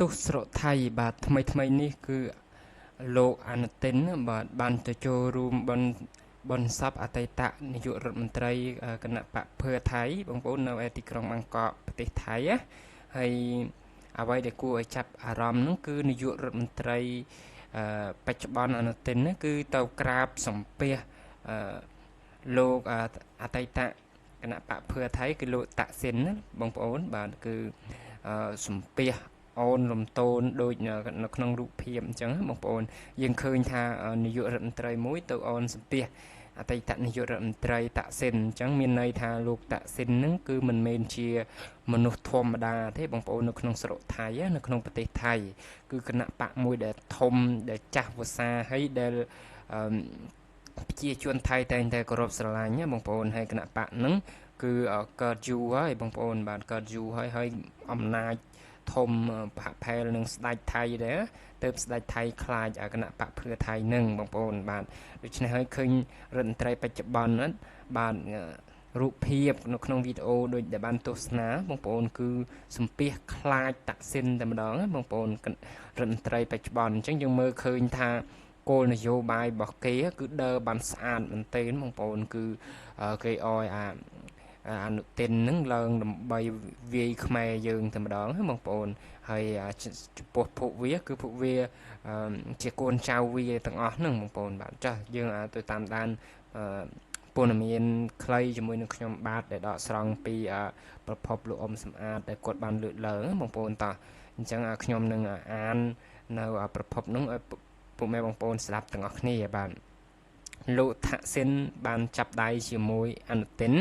ទោះស្រុកថៃបាទថ្មីថ្មីនេះគឺលោកអានុទិនបាទបានទៅចូលរួមបុណ្យសពអតីតនាយករដ្ឋមន្ត្រីគណៈបក្សភឿថៃបងប្អូននៅឯទីក្រុងបាងកកប្រទេសថៃណាហើយអ្វីដែលគួរឲ្យចាប់អារម្មណ៍នោះគឺនាយករដ្ឋមន្ត្រីបច្ចុប្បន្នអានុទិនគឺទៅក្រាបសំពះលោកអតីតគណៈបក្សភឿថៃគឺលោកតាក់សិនណាបងប្អូនបាទគឺសំពះអូនលំទោនដូចនៅក្នុងរូបភាពអញ្ចឹងបងប្អូនយើងឃើញថានាយករដ្ឋមន្ត្រីមួយទៅអូនសំពះអតីតនាយករដ្ឋមន្ត្រីតាក់សិនអញ្ចឹងមានន័យថាលោកតាក់សិនហ្នឹងគឺមិនមែនជាមនុស្សធម្មតាទេបងប្អូននៅក្នុងស្រុកថៃនៅក្នុងប្រទេសថៃគឺគណៈបកមួយដែលធំដែលចាស់វស្សាហើយដែលប្រជាជនថៃតែងតែគោរពស្រឡាញ់ណាបងប្អូនហើយគណៈបកហ្នឹងគឺកើតយូរហើយបងប្អូនបាទកើតយូរហើយហើយអំណាចធំប្រហាក់ផែលនឹងស្ដេចថៃដែរទៅស្ដេចថៃខ្លាចគណៈបកភឿថៃនឹងបងប្អូនបាទដូច្នេះហើយឃើញរដ្ឋមន្ត្រីបច្ចុប្បន្នណាបាទរូបភាពនៅក្នុងវីដេអូដូចដែលបានទស្សនាបងប្អូនគឺសំពះខ្លាចតាក់សិនតែម្ដងបងប្អូនរដ្ឋមន្ត្រីបច្ចុប្បន្នអញ្ចឹងយើងមើលឃើញថាគោលនយោបាយរបស់គេគឺដើរបានស្អាតមែនទែនបងប្អូនគឺគេឲ្យអានុទិននឹងឡើងដើម្បីវាយខ្មែរយើងតែម្ដងបងប្អូនហើយចំពោះពួកវាគឺពួកវាជាកូនចៅវាទាំងអស់ហ្នឹងបងប្អូនបាទចាស់យើងទៅតាមដានព័ត៌មានខ្លីជាមួយនឹងខ្ញុំបាទដែលដកស្រង់ពីប្រភពលោកអ៊ំសំអាតដែលគាត់បានលើកឡើងបងប្អូនតោះអញ្ចឹងខ្ញុំនឹងអាននៅប្រភពនោះឲ្យពុកម៉ែបងប្អូនស្ដាប់ទាំងអស់គ្នាបាទលោកថាក់សិនបានចាប់ដៃជាមួយអានុទិន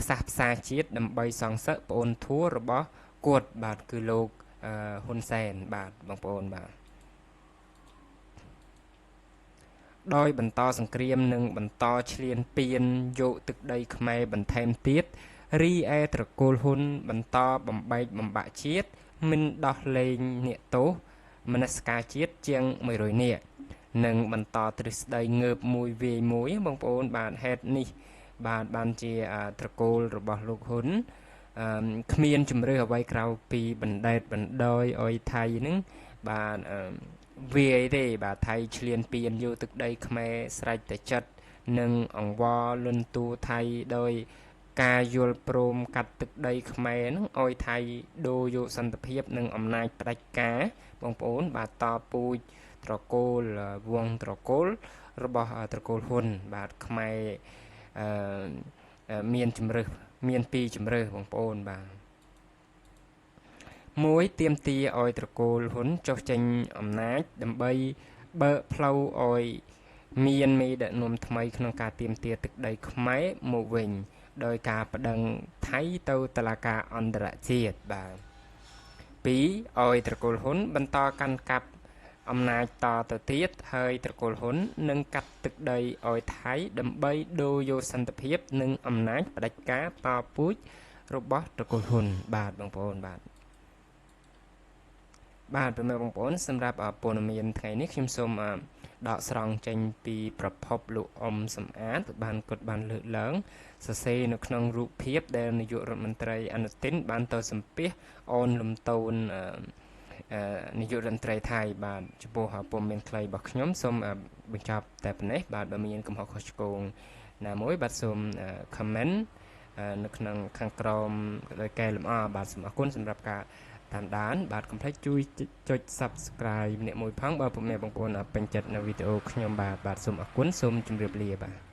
ផ្សះផ្សាជាតិដើម្បីសងសឹកប្អូនធួរបស់គាត់បាទគឺលោកហ៊ុនសែនបាទបងប្អូនបាទដោយបន្តសង្គ្រាមនិងបន្តឈ្លានពានយកទឹកដីខ្មែរបន្ថែមទៀតរីឯត្រកូលហ៊ុនបន្តបំបែកបំបាក់ជាតិមិនដោះលែងអ្នកទោសមនសិការជាតិជាង100នាក់និងបន្តទ្រឹស្ដីងើបមួយវាយមួយបងប្អូនបាទហេតុនេះបាទបានជាត្រកូលរបស់លោកហ៊ុនគ្មានជំរឿអ្វីក្រៅពីបណ្ដែតបណ្ដោយឲ្យថៃនឹងបាទវាយទេបាទថៃឈ្លានពានយកទឹកដីខ្មែរស្រេចតែចិត្តនិងអង្វរលន់តួថៃដោយការយល់ព្រមកាត់ទឹកដីខ្មែរនឹងឲ្យថៃដូរយកសន្តិភាពនិងអំណាចផ្ដាច់ការបងប្អូនបាទតពូជត្រកូលវងត្រកូលរបស់ត្រកូលហ៊ុនបាទខ្មែរមានជំរើសមានពីរជំរើសបងប្អូនបាទមួយទាមទារឲ្យត្រកូលហ៊ុនចុះចេញអំណាចដើម្បីបើកផ្លូវឲ្យមានមេដឹកនាំថ្មីក្នុងការទាមទារទឹកដីខ្មែរមកវិញដោយការប្តឹងថៃទៅតុលាការអន្តរជាតិបាទ2ឲ្យត្រកូលហ៊ុនបន្តកាន់កាប់អំណាចតទៅទៀតហើយត្រកូលហ៊ុននឹងកាត់ទឹកដីឲ្យថៃដើម្បីដូរយកសន្តិភាពនិងអំណាចផ្ដាច់ការតពូជរបស់ត្រកូលហ៊ុនបាទបងប្អូនបាទបាទប្រិយមិត្តបងប្អូនសម្រាប់ព័ត៌មានថ្ងៃនេះខ្ញុំសូមដកស្រង់ចេញពីប្រភពលោកអ៊ំសំអាតបានគាត់បានលើកឡើងសរសេរនៅក្នុងរូបភាពដែលនាយករដ្ឋមន្ត្រីអានុទិនបានទៅសំពះអូនលំទោននាយករដ្ឋមន្ត្រីថៃបាទចំពោះព័ត៌មានខ្លីរបស់ខ្ញុំសូមបញ្ចប់តែប៉ុណ្ណេះបាទបើមានកំហុសខុសឆ្គងណាមួយបាទសូម comment នៅក្នុងខាងក្រោមដោយកែលម្អបាទសូមអរគុណសម្រាប់ការតាមដានបាទកុំភ្លេចជួយចុច Subscribe ម្នាក់មួយផងបើពុកម៉ែបងប្អូនពេញចិត្តនៅវីដេអូខ្ញុំបាទបាទសូមអរគុណសូមជម្រាបលាបាទ